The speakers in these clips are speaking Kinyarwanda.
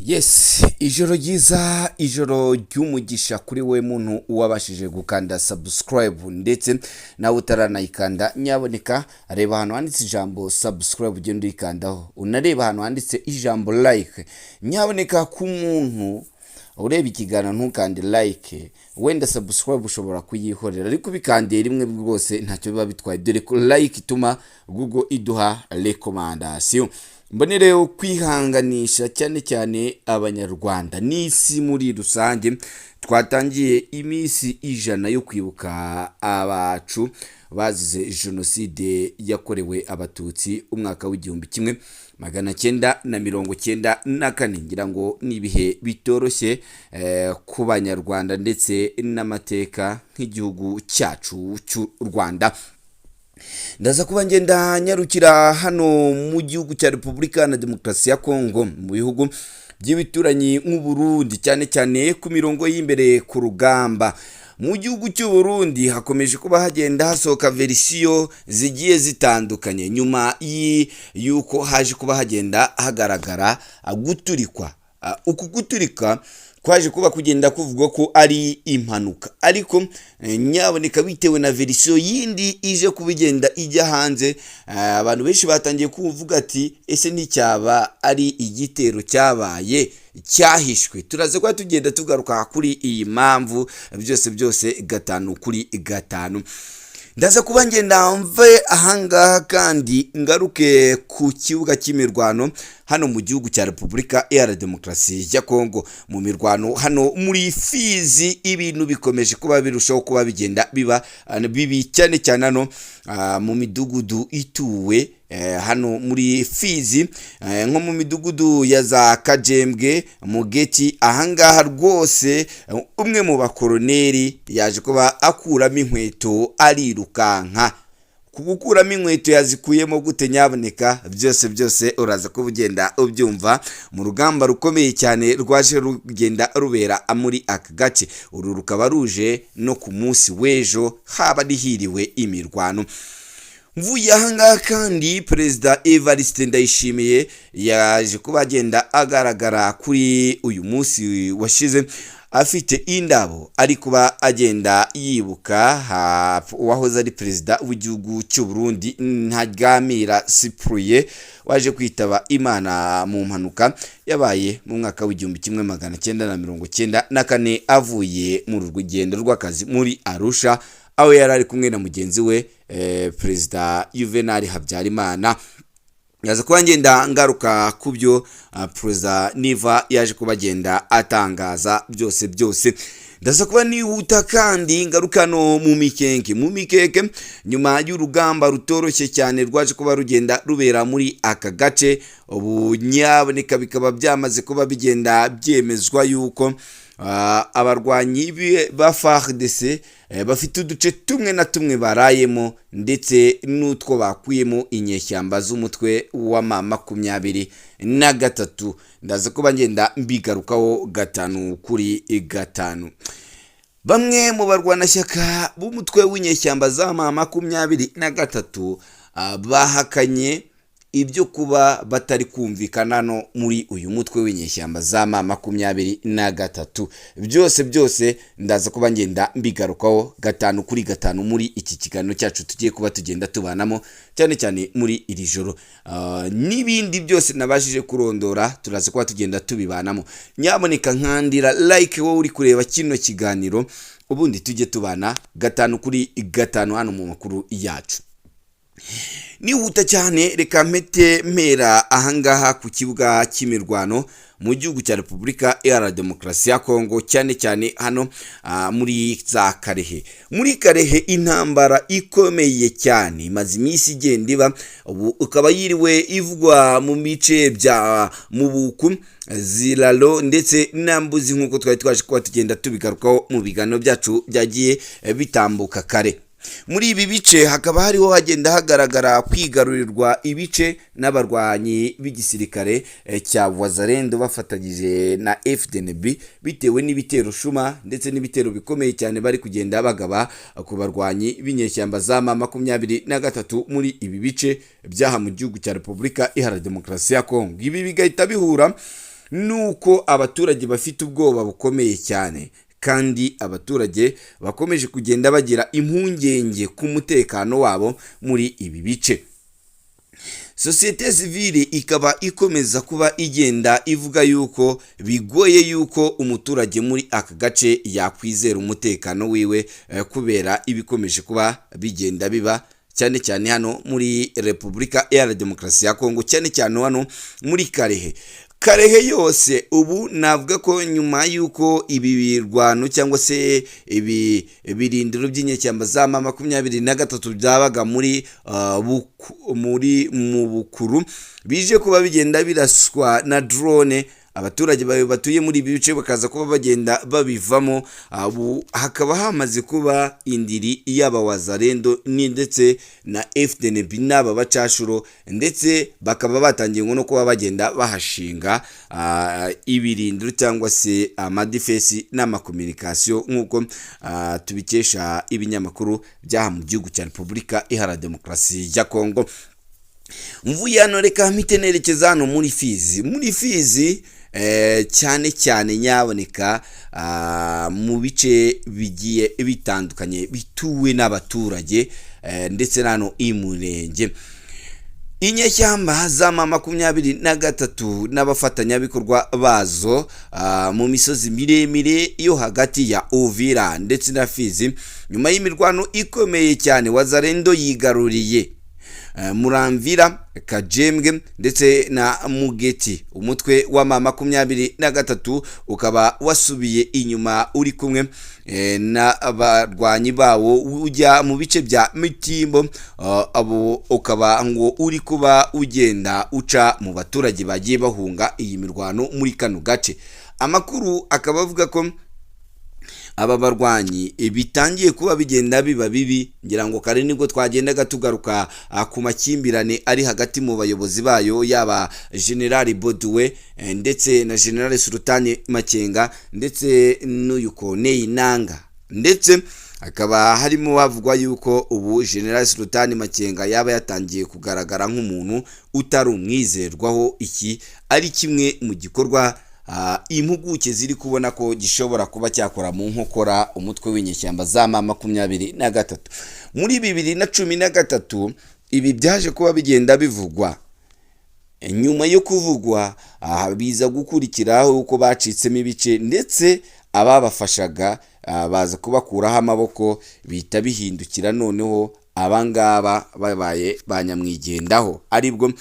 Yes, ijoro ryiza, ijoro ry'umugisha kuri we muntu wabashije gukanda subscribe, ndetse nawe utaranayikanda, nyaboneka reba ahantu handitse ijambo "subscribe", ugenda uyikandaho, unareba ahantu handitse ijambo "like". Nyaboneka, ku muntu ureba ikiganiro ntukande like, wenda subscribe ushobora kuyihorera, ariko ubikandiye rimwe rwose ntacyo biba bitwaye, dore ko like ituma Google iduha recommandation. Mbonereho kwihanganisha cyane cyane Abanyarwanda n'isi muri rusange. Twatangiye iminsi 100 yo kwibuka abacu bazize Jenoside yakorewe Abatutsi umwaka w'1994. Ngira ngo ni ibihe bitoroshye ku Banyarwanda ndetse n'amateka nk'igihugu cyacu cy'u Rwanda. Ndaza kuba ngenda nyarukira hano mu gihugu cya Repubulika na Demokarasi ya Kongo, mu bihugu by'ibituranyi nk'u Burundi, cyane cyane ku mirongo y'imbere ku rugamba. Mu gihugu cy'u Burundi hakomeje kuba hagenda hasohoka version zigiye zitandukanye nyuma y'uko haje kuba hagenda hagaragara guturikwa. Uku guturika kwaje kuba kugenda kuvugwa ko ari impanuka, ariko nyaboneka bitewe na version yindi ije kuba igenda ijya hanze, abantu benshi batangiye kuvuga ati: "Ese nticyaba ari igitero cyabaye cyahishwe?" Turaza kuba tugenda tugaruka kuri iyi mpamvu byose byose, gatanu kuri gatanu. Ndaza kuba ngenda mve ahangaha kandi ngaruke ku kibuga cy'imirwano hano mu gihugu cya Repubulika Iharanira Demokarasi ya Kongo. Mu mirwano hano muri Fizi, ibintu bikomeje kuba birushaho kuba bigenda biba bibi, cyane cyane hano mu midugudu ituwe hano muri Fizi, nko mu midugudu ya za Kajembwe, Mugeti. Ahangaha rwose umwe mu bakoroneri yaje kuba akuramo inkweto arirukanka. Ku gukuramo inkweto yazikuyemo gute? Nyaboneka, byose byose uraza kuba ugenda ubyumva mu rugamba rukomeye cyane rwaje rugenda rubera muri aka gace. Uru rukaba ruje no ku munsi w'ejo haba hiriwe imirwano. Mvuye ahangaha kandi, Perezida Evariste Ndayishimiye yaje kuba agenda agaragara kuri uyu munsi washize afite indabo, ari kuba agenda yibuka uwahoze ari perezida w'igihugu cy'u Burundi, Ntaryamira Cyprien, waje kwitaba Imana mu mpanuka yabaye mu mwaka w'1994, avuye mu rugendo rw'akazi muri Arusha, aho yari ari kumwe na mugenzi we Perezida Juvenal Habyarimana. Yaza kuba ngenda ngaruka ku byo Perezida Niva yaje kuba agenda atangaza byose byose. Ndaza kuba nihuta kandi ngaruka no mu Mikenke. Mu Mikenke, nyuma y'urugamba rutoroshye cyane rwaje kuba rugenda rubera muri aka gace, ubu nyaboneka bikaba byamaze kuba bigenda byemezwa yuko abarwanyi ba FARDC bafite uduce tumwe na tumwe barayemo, ndetse n'utwo bakuyemo inyeshyamba z'umutwe wa M23. Ndaza kuba ngenda mbigarukaho gatanu kuri gatanu. Bamwe mu barwanashyaka b'umutwe w'inyeshyamba za M23 bahakanye ibyo kuba batari kumvikana no muri uyu mutwe w'inyeshyamba za M23. Byose byose ndaza kuba ngenda mbigarukaho gatanu kuri gatanu muri iki kiganiro cyacu tugiye kuba tugenda tubanamo, cyane cyane muri iri joro. N'ibindi byose nabashije kurondora turaza kuba tugenda tubibanamo. Nyamuneka nkandira like wowe uri kureba kino kiganiro, ubundi tujye tubana gatanu kuri gatanu hano mu makuru yacu. Nihuta cyane, reka mpete mpera ahangaha ku kibuga cy'imirwano mu gihugu cya Repubulika Iharanira Demokarasi ya Kongo, cyane cyane hano muri za Karehe. Muri Karehe intambara ikomeye cyane imaze iminsi igenda iba, ubu ukaba yiriwe ivugwa mu bice bya Mubuku, Ziralo ndetse na Mbuzi, nk'uko twari twaje kuba tugenda tubigarukaho mu biganiro byacu byagiye bitambuka kare. Muri ibi bice hakaba hariho hagenda hagaragara kwigarurirwa ibice n'abarwanyi b'igisirikare cya Wazalendo bafatanyije na FDNB, bitewe n'ibitero shuma ndetse n'ibitero bikomeye cyane bari kugenda bagaba ku barwanyi b'inyeshyamba za M23 muri ibi bice byaha mu gihugu cya Repubulika Iharanira Demokarasi ya Kongo. Ibi bigahita bihura Nuko abaturage bafite ubwoba bukomeye cyane, kandi abaturage bakomeje kugenda bagira impungenge ku mutekano wabo muri ibi bice. Sosiyete sivile ikaba ikomeza kuba igenda ivuga yuko bigoye yuko umuturage muri aka gace yakwizera umutekano wiwe, kubera ibikomeje kuba bigenda biba, cyane cyane hano muri Repubulika Iharanira Demokarasi ya Kongo, cyane cyane hano muri Kalehe. Kalehe yose ubu navuga ko nyuma y'uko ibi birwano cyangwa se ibi birindiro by'inyeshyamba za M23 byabaga muri mu Bukuru bije kuba bigenda biraswa na drone, abaturage batuye muri ibi bice bakaza kuba bagenda babivamo. Ubu hakaba hamaze kuba indiri y'abawazarendo ni ndetse na FDNB n'aba bacashuro, ndetse bakaba batangiye ngo no kuba bagenda bahashinga ibirindiro cyangwa se amadifesi n'amakominikasiyo, nk'uko tubikesha ibinyamakuru by'aha mu gihugu cya Repubulika Iharanira Demokarasi ya Kongo. Mvuye hano, reka mpite nerekeza hano muri Fizi. Muri Fizi, cyane cyane nyaboneka mu bice bigiye bitandukanye bituwe n'abaturage, ndetse na Imurenge, inyeshyamba za M23 n'abafatanyabikorwa bazo mu misozi miremire yo hagati ya Uvira ndetse na Fizi, nyuma y'imirwano ikomeye cyane, Wazarendo yigaruriye Muramvira, Kajembwe ndetse na Mugeti. Umutwe wa M23 ukaba wasubiye inyuma uri kumwe n'abarwanyi bawo, ujya mu bice bya Mitimbo. Abo ukaba ngo uri kuba ugenda uca mu baturage bagiye bahunga iyi mirwano muri kano gace. Amakuru akaba avuga ko aba barwanyi bitangiye kuba bigenda biba bibi. Ngira ngo kare nibwo twagendaga tugaruka ku makimbirane ari hagati mu bayobozi bayo, yaba General Boduwe ndetse na General Sultani Makenga ndetse n'uyu Corneille Nanga, ndetse hakaba harimo havugwa yuko ubu General Sultani Makenga yaba yatangiye kugaragara nk'umuntu utari umwizerwaho. Iki ari kimwe mu gikorwa impuguke ziri kubona ko gishobora kuba cyakora mu nkokora umutwe w'inyeshyamba za M23. Muri 2013 ibi byaje kuba bigenda bivugwa. Nyuma yo kuvugwa, biza gukurikiraho uko bacitsemo ibice, ndetse ababafashaga baza kubakuraho amaboko, bihita bihindukira noneho abangaba babaye ba nyamwigendaho, aribwo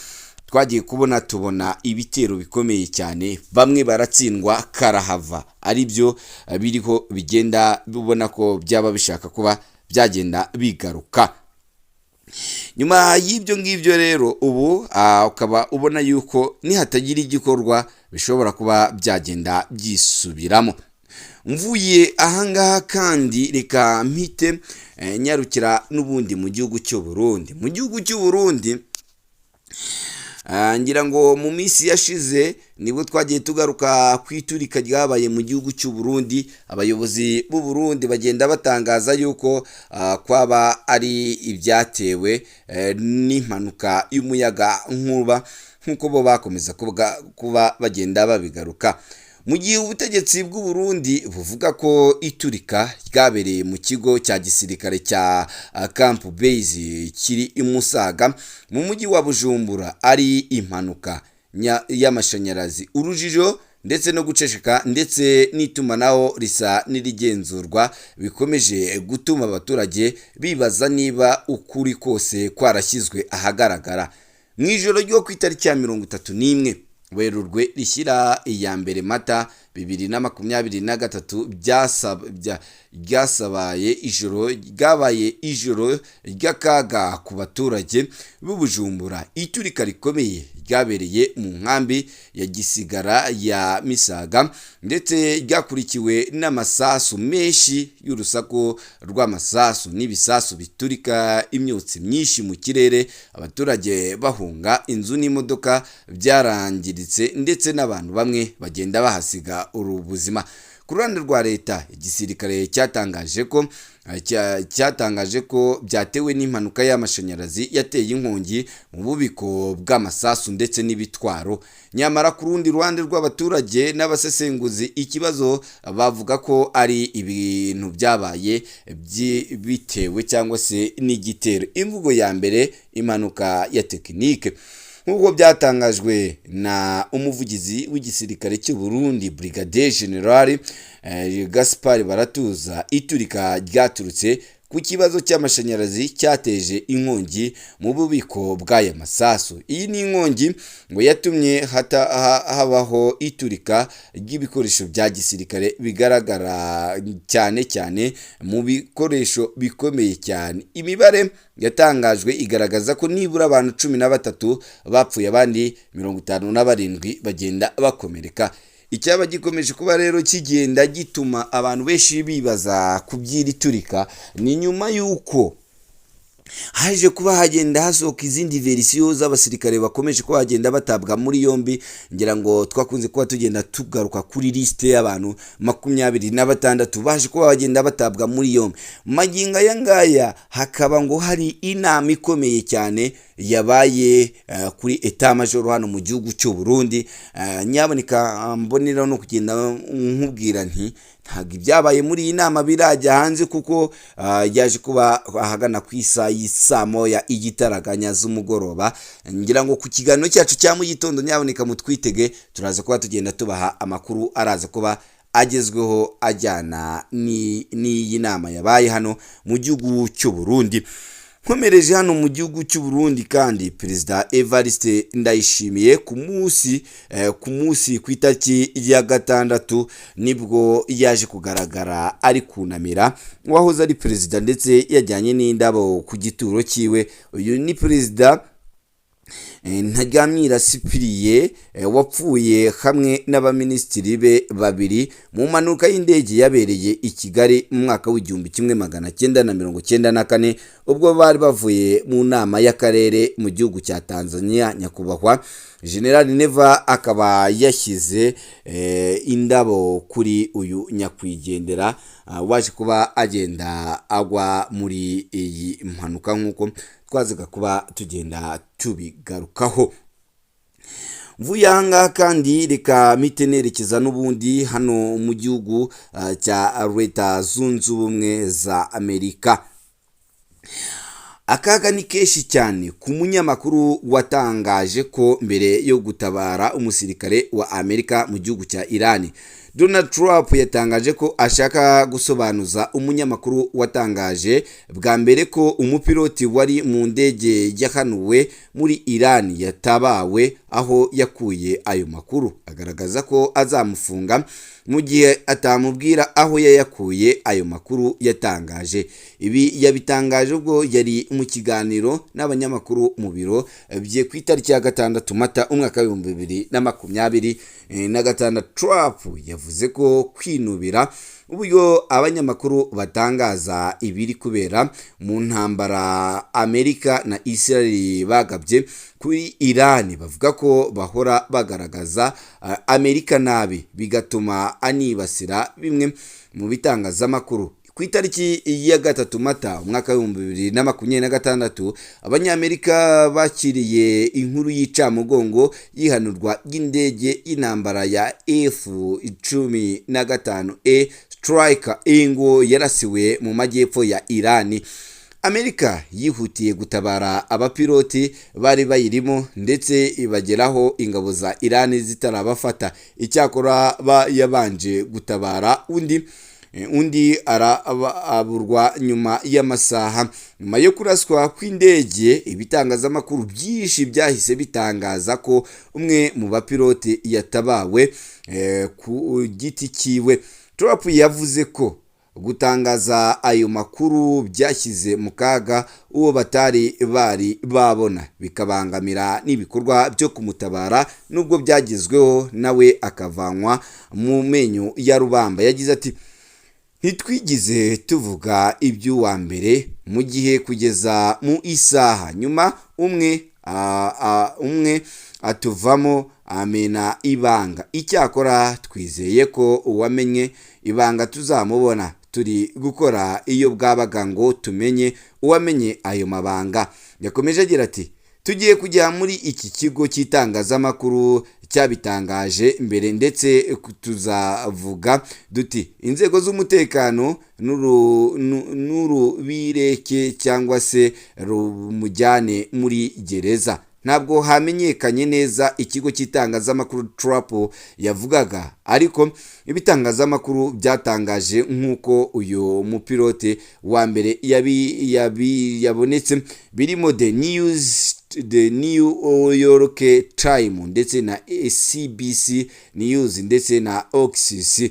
twagiye kubona tubona ibitero bikomeye cyane, bamwe baratsindwa karahava, aribyo biriho bigenda bibona ko byaba bishaka kuba byagenda bigaruka. Nyuma y'ibyo ngibyo rero, ubu ukaba ubona yuko nihatagira igikorwa bishobora kuba byagenda byisubiramo. Mvuye ahangaha kandi, reka mpite nyarukira n'ubundi mu gihugu cy'u Burundi. Mu gihugu cy'u Burundi, ngira ngo mu minsi yashize nibwo twagiye tugaruka ku iturika ryabaye mu gihugu cy'u Burundi. Abayobozi b'u Burundi bagenda batangaza yuko kwaba ari ibyatewe n'impanuka y'umuyaga nkuba, nk'uko bo bakomeza kuba bagenda babigaruka. Mu gihe ubutegetsi bw'u Burundi buvuga ko iturika ryabereye mu kigo cya gisirikare cya Camp Base kiri i Musaga mu mujyi wa Bujumbura ari impanuka y'amashanyarazi, urujijo ndetse no guceceka ndetse n'itumanaho risa n'irigenzurwa bikomeje gutuma abaturage bibaza niba ukuri kose kwarashyizwe ahagaragara. Mu ijoro ryo ku itariki ya 31 Werurwe rishyira iya 1 Mata 2023, ryasabaye ijoro ryabaye ijoro ry'akaga ku baturage b'u Bujumbura. Iturika rikomeye ryabereye mu nkambi ya Gisigara ya Misaga, ndetse ryakurikiwe n'amasasu menshi y'urusaku rw'amasasu n'ibisasu biturika, imyotsi myinshi mu kirere, abaturage bahunga, inzu n'imodoka byarangiritse, ndetse n'abantu bamwe bagenda bahasiga ubuzima. Ku ruhande rwa leta, igisirikare cyatangaje ko byatewe n'impanuka y'amashanyarazi yateye inkongi mu bubiko bw'amasasu ndetse n'ibitwaro. Nyamara ku rundi ruhande rw'abaturage n'abasesenguzi, ikibazo bavuga ko ari ibintu byabaye bitewe cyangwa se n'igitero. Imvugo ya mbere, impanuka ya tekinike, nk'uko byatangajwe na umuvugizi w'igisirikare cy'u Burundi, Brigadier General Gaspard Baratuza, iturika ryaturutse ku kibazo cy'amashanyarazi cyateje inkongi mu bubiko bw'aya masasu. Iyi ni inkongi ngo yatumye habaho iturika ry'ibikoresho bya gisirikare, bigaragara cyane cyane mu bikoresho bikomeye cyane. Imibare yatangajwe igaragaza ko nibura abantu 13 bapfuye, abandi 57 bagenda bakomereka. Icyaba gikomeje kuba rero kigenda gituma abantu benshi bibaza ku by'iri turika ni nyuma y'uko haje kuba hagenda hasohoka izindi verisiyo z'abasirikare bakomeje kuba bagenda batabwa muri yombi. Ngira ngo twakunze kuba tugenda tugaruka kuri lisite y'abantu 26 baje kuba bagenda batabwa muri yombi. Magingo aya ngaya hakaba ngo hari inama ikomeye cyane yabaye kuri état-major hano mu gihugu cy'u Burundi. Nyaboneka mbonera no kugenda nkubwira nti ntabwo ibyabaye muri iyi nama birajya hanze, kuko yaje kuba ahagana ku isaha y'isaa moya igitaraganya z'umugoroba. Ngira ngo ku kiganiro cyacu cya mu gitondo, nyaboneka mutwitege, turaza kuba tugenda tubaha amakuru araza kuba agezweho ajyana n'iyi nama yabaye hano mu gihugu cy'u Burundi. Nkomereje hano mu gihugu cy'u Burundi kandi, Perezida Evariste Ndayishimiye ku munsi ku itariki ya 6 nibwo yaje kugaragara ari kunamira uwahoze ari perezida, ndetse yajyanye n'indabo ku gituro cyiwe. Uyu ni Perezida Ntaryamira Cyprien, wapfuye hamwe n'abaminisitiri be babiri mu mpanuka y'indege yabereye i Kigali mu mwaka w'1994, ubwo bari bavuye mu nama y'akarere mu gihugu cya Tanzania. Nyakubahwa General Neva akaba yashyize indabo kuri uyu nyakwigendera waje kuba agenda agwa muri iyi mpanuka, nk'uko twazaga kuba tugenda tubigarukaho. Mvuye aha ngaha kandi, reka mpite nerekeza n'ubundi hano mu gihugu cya Leta Zunze Ubumwe za Amerika. Akaga ni kenshi cyane ku munyamakuru watangaje ko mbere yo gutabara umusirikare wa Amerika mu gihugu cya Irani. Donald Trump yatangaje ko ashaka gusobanuza umunyamakuru watangaje bwa mbere ko umupiloti wari mu ndege yahanuwe muri Irani yatabawe aho yakuye ayo makuru, agaragaza ko azamufunga mu gihe atamubwira aho yayakuye ayo makuru yatangaje. Ibi yabitangaje ubwo yari mu kiganiro n'abanyamakuru mu biro bye ku itariki ya 6 Mata umwaka w'2026. Trump yavuze ko kwinubira uburyo abanyamakuru batangaza ibiri kubera mu ntambara Amerika na Israel bagabye kuri Iran, bavuga ko bahora bagaragaza Amerika nabi, bigatuma anibasira bimwe mu bitangazamakuru. Ku itariki ya 3 Mata umwaka w'2026, Abanyamerika bakiriye inkuru y'icamugongo y'ihanurwa ry'indege y'intambara ya F-15 E Strike Eagle yarasiwe mu majyepfo ya Irani. Amerika yihutiye gutabara abapiloti bari bayirimo, ndetse ibageraho ingabo za Irani zitarabafata. Icyakora yabanje gutabara undi araburwa nyuma y'amasaha. Nyuma yo kuraswa kw'indege, ibitangazamakuru byinshi byahise bitangaza ko umwe mu bapilote yatabawe ku giti cyiwe. Trump yavuze ko gutangaza ayo makuru byashyize mu kaga uwo batari bari babona, bikabangamira n'ibikorwa byo kumutabara, nubwo byagezweho nawe akavanwa mu menyo ya rubamba. Yagize ati: "Ntitwigize tuvuga iby'uwa mbere mu gihe kugeza mu isaha nyuma umwe atuvamo amena ibanga. Icyakora twizeye ko uwamenye ibanga tuzamubona. Turi gukora iyo bwabaga ngo tumenye uwamenye ayo mabanga. Yakomeje agira ati: "Tugiye kujya muri iki kigo cy'itangazamakuru cyabitangaje mbere, ndetse tuzavuga duti inzego z'umutekano n'urubireke cyangwa se rumujyane muri gereza." Ntabwo hamenyekanye neza ikigo cy'itangazamakuru Trump yavugaga, ariko ibitangazamakuru byatangaje nk'uko uyu mupilote wa mbere yabonetse birimo The New York Times ndetse na CBS News ndetse na Axios.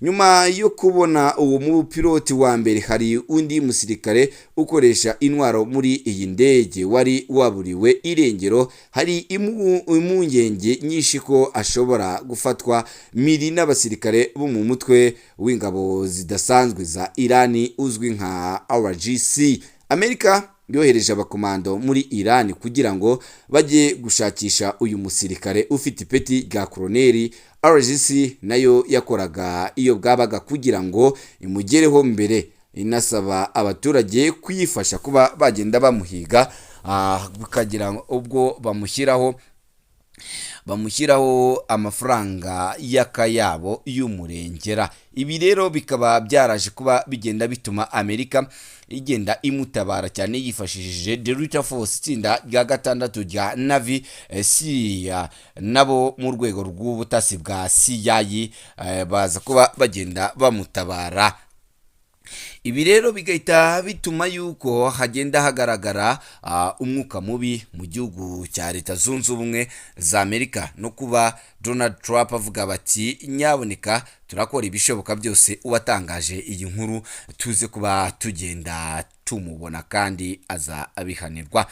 Nyuma yo kubona uwo mupiloti wa mbere, hari undi musirikare ukoresha intwaro muri iyi ndege wari waburiwe irengero. Hari impungenge nyinshi ko ashobora gufatwa miri n'abasirikare bo mu mutwe w'ingabo zidasanzwe za Irani uzwi nka IRGC. Amerika yohereje abakomando muri Irani kugira ngo bajye gushakisha uyu musirikare ufite ipeti rya koroneri. IRGC nayo yakoraga iyo bwabaga kugira ngo imugereho mbere, inasaba abaturage kuyifasha kuba bagenda bamuhiga, bakagira ubwo bamushyiraho amafaranga y'akayabo y'umurengera. Ibi rero bikaba byaraje kuba bigenda bituma Amerika igenda imutabara cyane yifashishije Delta Force, itsinda rya gatandatu rya Navy SEAL, nabo mu rwego rw'ubutasi bwa CIA, baza kuba bagenda bamutabara. Ibi rero bigahita bituma yuko hagenda hagaragara umwuka mubi mu gihugu cya Leta Zunze Ubumwe za Amerika, no kuba Donald Trump avuga bati: "Nyaboneka, turakora ibishoboka byose uwatangaje iyi nkuru tuze kuba tugenda tumubona kandi aza abihanirwa."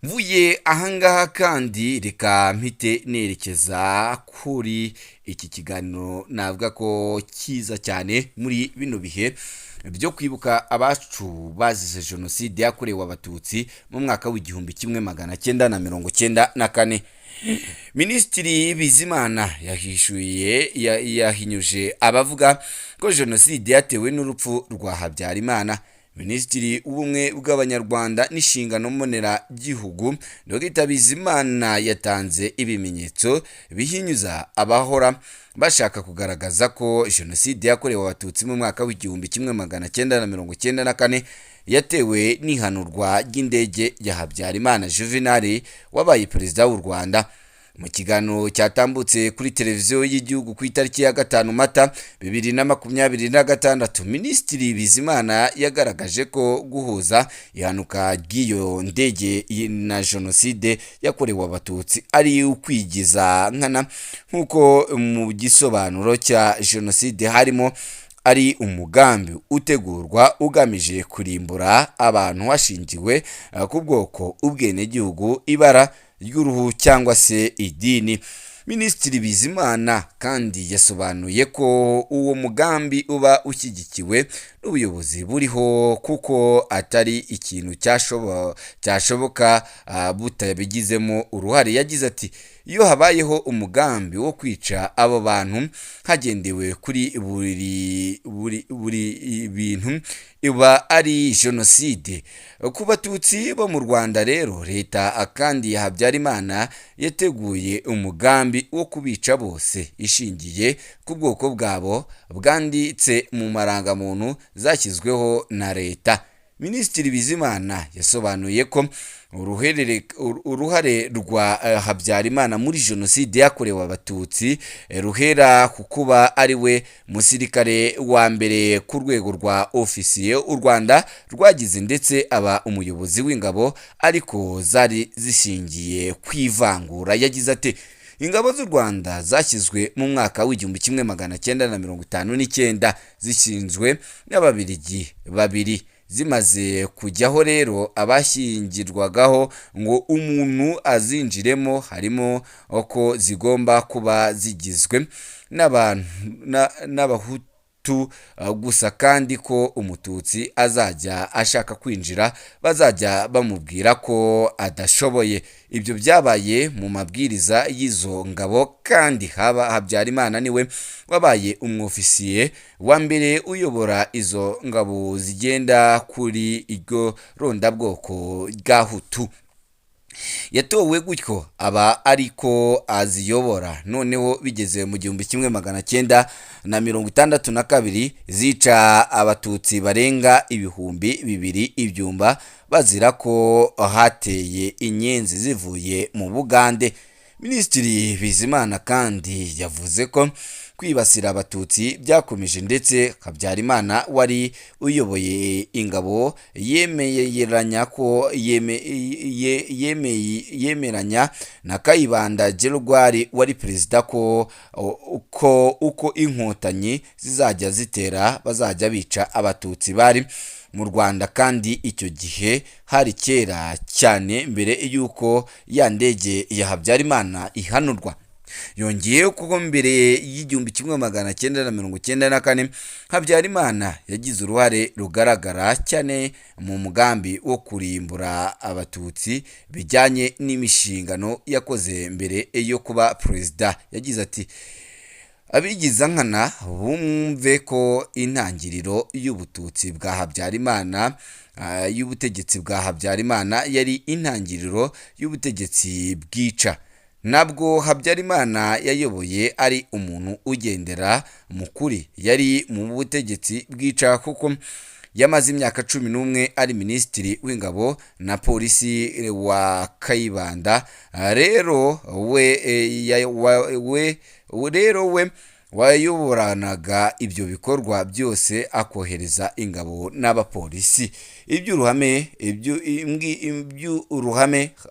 Mvuye ahangaha kandi, reka mpite nerekeza kuri iki kiganiro navuga ko cyiza cyane muri bino bihe byo kwibuka abacu bazize Jenoside yakorewe Abatutsi mu mwaka w'1994. Minisitiri Bizimana yahishuye yahinyuje abavuga ko jenoside yatewe n'urupfu rwa Habyarimana. Minisitiri w'Ubumwe bw'Abanyarwanda n'Inshingano Mboneragihugu, Dr Bizimana, yatanze ibimenyetso bihinyuza abahora bashaka kugaragaza ko jenoside yakorewe Abatutsi mu mwaka w'1994 yatewe n'ihanurwa ry'indege ya Habyarimana Juvenal wabaye perezida w'u Rwanda. Mu kiganiro cyatambutse kuri Televiziyo y'Igihugu ku itariki ya 5 Mata 2026, Minisitiri Bizimana yagaragaje ko guhuza ihanuka ry'iyo ndege na jenoside yakorewe Abatutsi ari ukwigiza nkana, nk'uko mu gisobanuro cya jenoside harimo ari umugambi utegurwa ugamije kurimbura abantu hashingiwe ku bwoko, ubwenegihugu, ibara ry'uruhu cyangwa se idini. Minisitiri Bizimana kandi yasobanuye ko uwo mugambi uba ushyigikiwe n'ubuyobozi buriho, kuko atari ikintu cyashoboka butabigizemo uruhare. Yagize ati: "Iyo habayeho umugambi wo kwica abo bantu hagendewe kuri buri bintu, iba ari jenoside ku Batutsi bo mu Rwanda. Rero leta kandi ya Habyarimana yateguye umugambi wo kubica bose ishingiye ku bwoko bwabo bwanditse mu marangamuntu zashyizweho na leta." Minisitiri Bizimana yasobanuye ko uruhare rwa Habyarimana muri jenoside yakorewe Abatutsi ruhera ku kuba ari we musirikare wa mbere ku rwego rwa ofisiye u Rwanda rwagize, ndetse aba umuyobozi w'ingabo, ariko zari zishingiye ku ivangura. Yagize ati: "Ingabo z'u Rwanda zashyizwe mu mwaka w'1959, zishinzwe n'Ababirigi babiri. Zimaze kujyaho rero, abashyingirwagaho ngo umuntu azinjiremo harimo ko zigomba kuba zigizwe n'Abahutu." Hutu gusa, kandi ko Umututsi azajya ashaka kwinjira bazajya bamubwira ko adashoboye. Ibyo byabaye mu mabwiriza y'izo ngabo, kandi haba Habyarimana niwe wabaye umwofisiye wa mbere uyobora izo ngabo zigenda kuri iryo rondabwoko rya Hutu. Yatowe gutyo aba ariko aziyobora. Noneho bigeze mu 1962, zica Abatutsi barenga 2000 i Byumba, bazira ko hateye inyenzi zivuye mu Bugande. Minisitiri Bizimana kandi yavuze ko kwibasira Abatutsi byakomeje, ndetse Habyarimana wari uyoboye ingabo yemeranya ko yemeranya na Kayibanda Gregoire wari perezida ko uko Inkotanyi zizajya zitera bazajya bica Abatutsi bari mu Rwanda. Kandi icyo gihe hari kera cyane, mbere y'uko ya ndege ya Habyarimana ihanurwa. Yongeye kuko mbere y'1994 Habyarimana yagize uruhare rugaragara cyane mu mugambi wo kurimbura Abatutsi, bijyanye n'imishingano yakoze mbere yo kuba perezida. Yagize ati: "Abigiza nkana bumve ko intangiriro y'ubututsi bwa Habyarimana, y'ubutegetsi bwa Habyarimana, yari intangiriro y'ubutegetsi bwica. Ntabwo Habyarimana yayoboye ari umuntu ugendera mu kuri, yari mu butegetsi bwica, kuko yamaze imyaka 11 ari minisitiri w'ingabo na polisi wa Kayibanda. Rero we wayoboranaga ibyo bikorwa byose, akohereza ingabo n'abapolisi." Iby'uruhame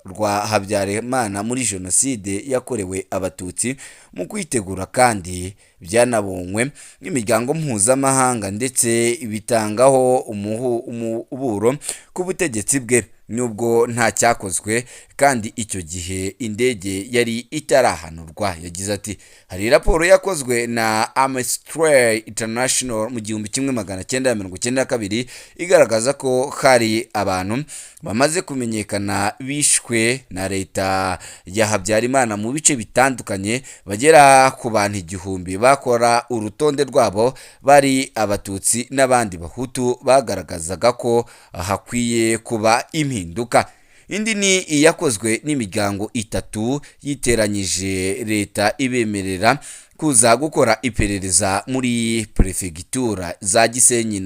rwa Habyarimana muri Jenoside yakorewe Abatutsi mu kwitegura kandi byanabonywe n'imiryango mpuzamahanga, ndetse bitangaho umuburo ku butegetsi bwe, nubwo nta cyakozwe, kandi icyo gihe indege yari itarahanurwa. Yagize ati: "Hari raporo yakozwe na Amnesty International mu 1992 igaragaza ko hari abantu bamaze kumenyekana bishwe na leta ya Habyarimana mu bice bitandukanye, bagera ku bantu 1000. Bakora urutonde rwabo, bari Abatutsi n'abandi Bahutu, bagaragazaga ko hakwiye kuba impinduka." Indi ni iyakozwe n'imiryango itatu yiteranyije, leta ibemerera kuza gukora iperereza muri perefegitura za Gisenyi.